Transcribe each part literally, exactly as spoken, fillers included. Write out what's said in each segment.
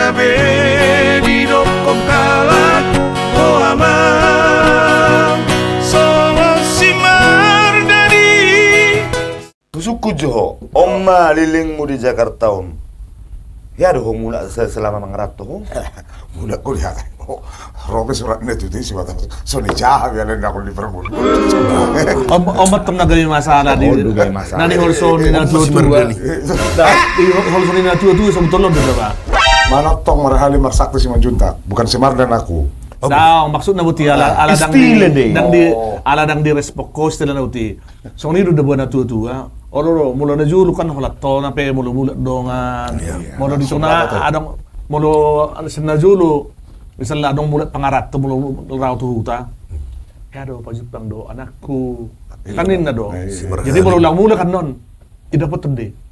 Gabe didokkon halak ho amang songon si Mardani. Husungkun jo ho, on ma lelengmu di Jakarta on. Hea do ho mulak se-, selama mangaranto ho? Mulak kuliah. Ro pe surat na tutu i, so ni jaha be alai na hon di permul. Om, om, tong na gabe masalah di, na niholso ni na tuatua. Niholso ni na tuatua, so tolong do ba. Mana tong marhali marsakti si Manjuntak, bukan si Mardan aku. Dang, maksudna boti ala, ala dang di, dang di, ala dang di respon ho istilahna boti. Songon i do da boha na tuatua. Olo do, molo na jolo kan holan tona pe molo mulak dongan. Molo di tona adong, molo sian na jolo misalna adong mulak pangaranto molo rau tu huta. Hea do, pajumpang do anakku. Kan ninna do. Jadi molo ulang mulak annon, idapothon do i.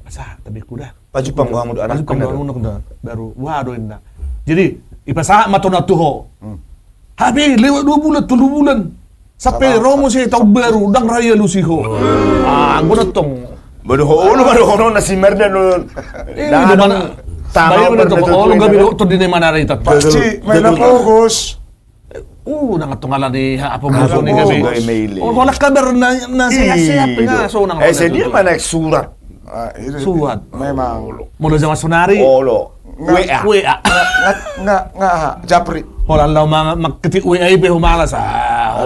Asa, tapi kuda. Pajumpang do hamu do anakku, pajumpang do hamu do anakku da. Baru boha do inna. Jadi ipasahat ma tona tu ho. Hape lewat dua bulan, tolu bulan. Sampe ro muse taon baru, dang ra dialusi ho. Ah, anggo tong. Bodo ho, olo ma dohononna si Mardan on. Olo gabe dohot tong di na i manarita. Pasti maila pogos. Unang tong ala ni ha, apa musuh ni gabe. Holan kabar na sehat-sehat pe nga so unang. Eh, dia ma naeng surat. Surat. Memang. Molo zaman sonari. Olo. W A. W A. Nga, nga, nga, japri. Holan laho mangketik W A i pe ho malas. Ah,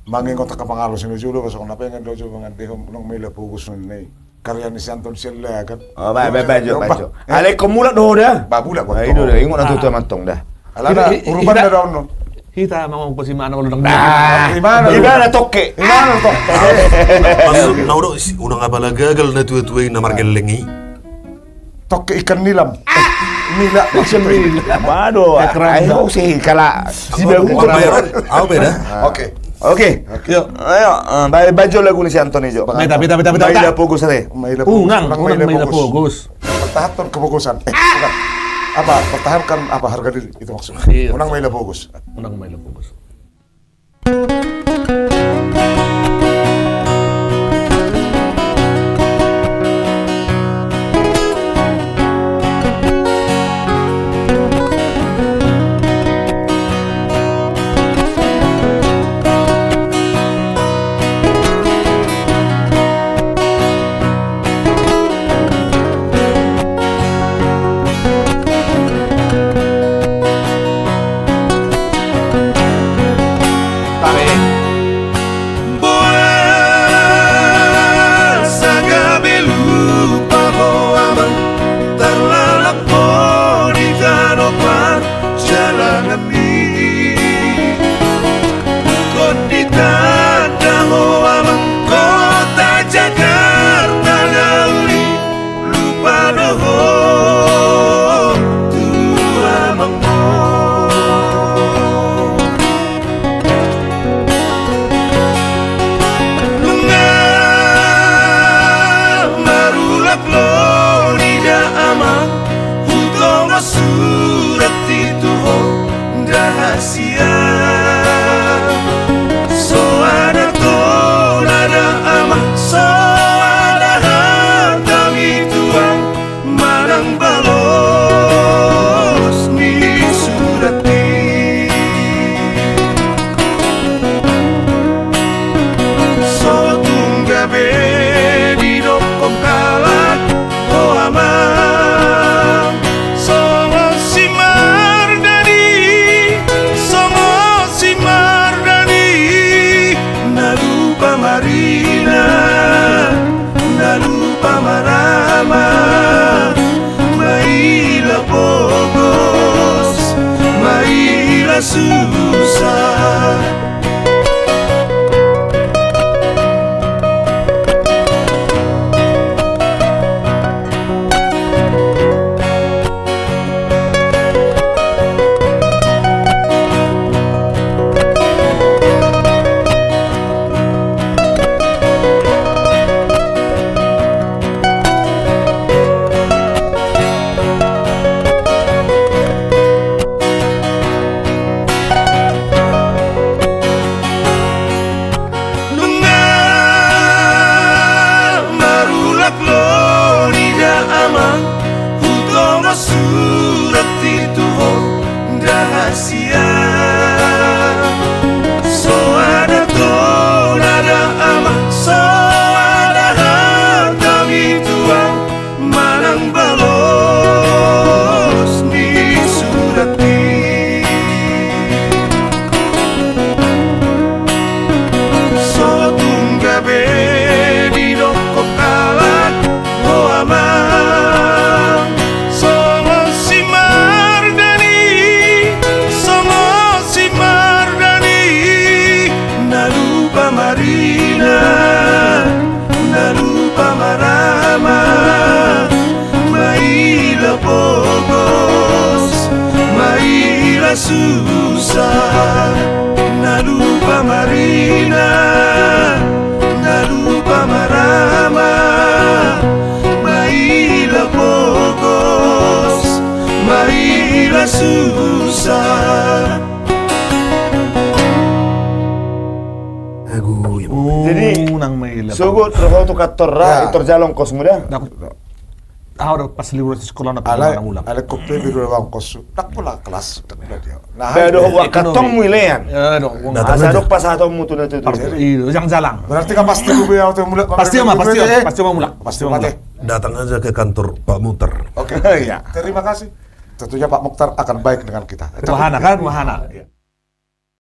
mangingot angka pangalo si na jolo, songon na pengen do jo mangandehon unang maila pogos na i. Karya ni si Anton Sialagan. Oh, baik, baik, baik, jo, baik, jo. Alai ingkon mulak do ho da. Ba, mulak do ho. Ingot na tutu amang tong da. Alana urupan da daon non. Hita mangongkos imana molo dang. Imana toke. Imana toke. Maksud na udo, unang apala gagal na tuatua i na margelleng i. Toke ikan nilam. Nila. Ikan nila. Mado. Ayo si kala. Au be da. Oke. Oke. Ayo, baca lagu ni si Anton i jo. Beta, beta, beta, beta. Maila pogos ate. Unang, unang maila pogos. Pertahankan kepogosan. Eh, bukan. Apa? Pertahankan apa, harga diri, itu maksudnya. Unang maila pogos. Unang maila pogos. Boasa gabe lupa ho amang, tarlalap ho di tano parjalangan. Ingkon ditanda ho amang kota Jakarta na uli, lupa do ho tu amang ho. Nunga marulak lodi da amang, hutongon surat i tu ho, ndang hasian. So ada tona da amang, so ada hata mi tuang, manang balos ni surat i. So tung gabe didokkon halak ho amang, songon si Susah, na lupa marina, na lupa marama, maila pogos, maila susah. Jadi, sogot roha tu kantor ra, intor jalo ongkosmu da. Aha do pas libur sikola na pernah ulang. Alai kopi biru bang kos. Dak pola kelas. Nah, ada uang kantong muilean. Asa dok pas atau mutu na tutu. Iya, jalang-jalang. Berarti kan pasti gue bilang tuh mulak. Pasti ama, pasti ama, pasti ama mulak. Pasti ama mulak. Datang aja ke kantor Pak Mutar. Oke. Iya. Terima kasih. Tentunya Pak Mukhtar akan baik dengan kita. Wahana kan, wahana.